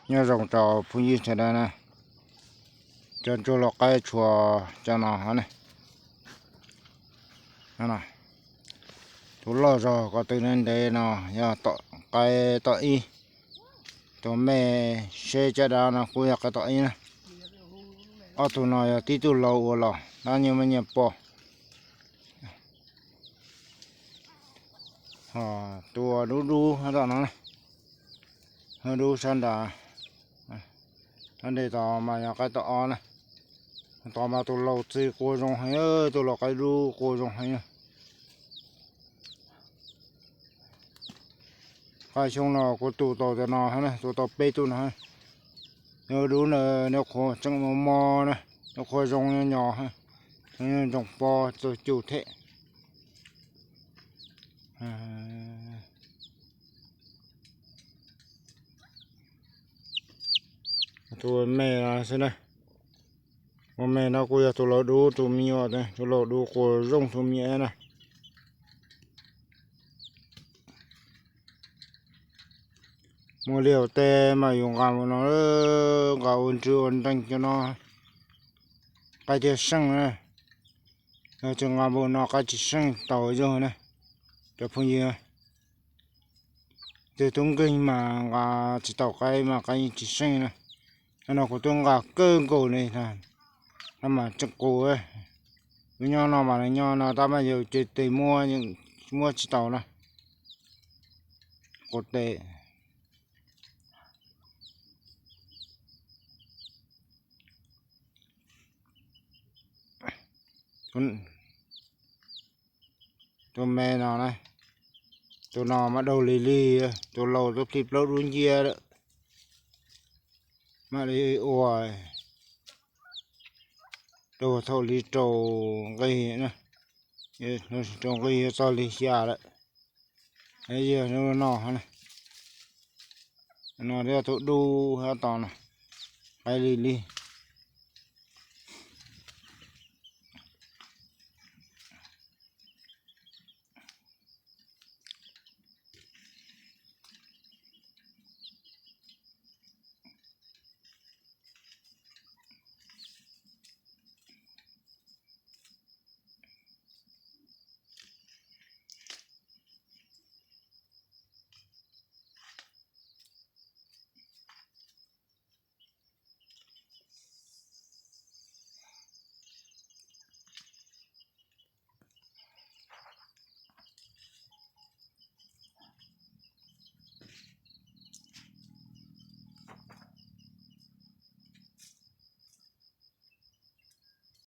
Nyob zoo rau phooj ywg sawv daws na, cov ntsuag lau qaib tshuav cov no ne. Tus loj zog ko tw ntev no yog tom qaib tom ib, tus me seb caj dab no kuj yog qaib tom ib na. Ob tug no yog tib tug lau ua los tab nyias muaj nyias pog. Tus dub dub tom no, dub sab nrad, sab nrad tod mas yog qaib tom ob na. Tod mas tus lau txi qua zoo heev, tus lau qaib dub qua zoo heev. Qaib xyoob no kuv tu tau cov no, tu tau peb tug no. Nws dub na, nws qhuav tseem mos mos na, nws qhuav zoo nyob nyob, zoo nyob ntsoov pob txog cum thiab. Tus me no xwb na, tus me no kuj yog tus lau dub tus me nyuam, tus lau dub qua zoo tus me nyuam na. Muaj liaj ua teb mas yus nqa mus no, nqa ua ntswg ua nreeg cov no, qaib thiaj seej na. Yog tsis nqa mus no qaib tsis seej tau yog na, cov phooj ywg. Tus tub nkeeg mas nqa tsis tau qaib mas qaib tsis seej na. No kuv twb nqa kawg nkaus li, no mas tseem qus. Lub nyob no mas nws nyob no tab mas yus ces tes muab, muab tsis tau na, qus tes. Tus me no, tus no mas daug lig lig, tus laus twb plhis plaub dub nciab lawm. Mam li ua rau thaum li rau nqi, rau nqi yuav txog li xya lawm. Yog no, no yog tus dub hab tos no, qaib lig lig.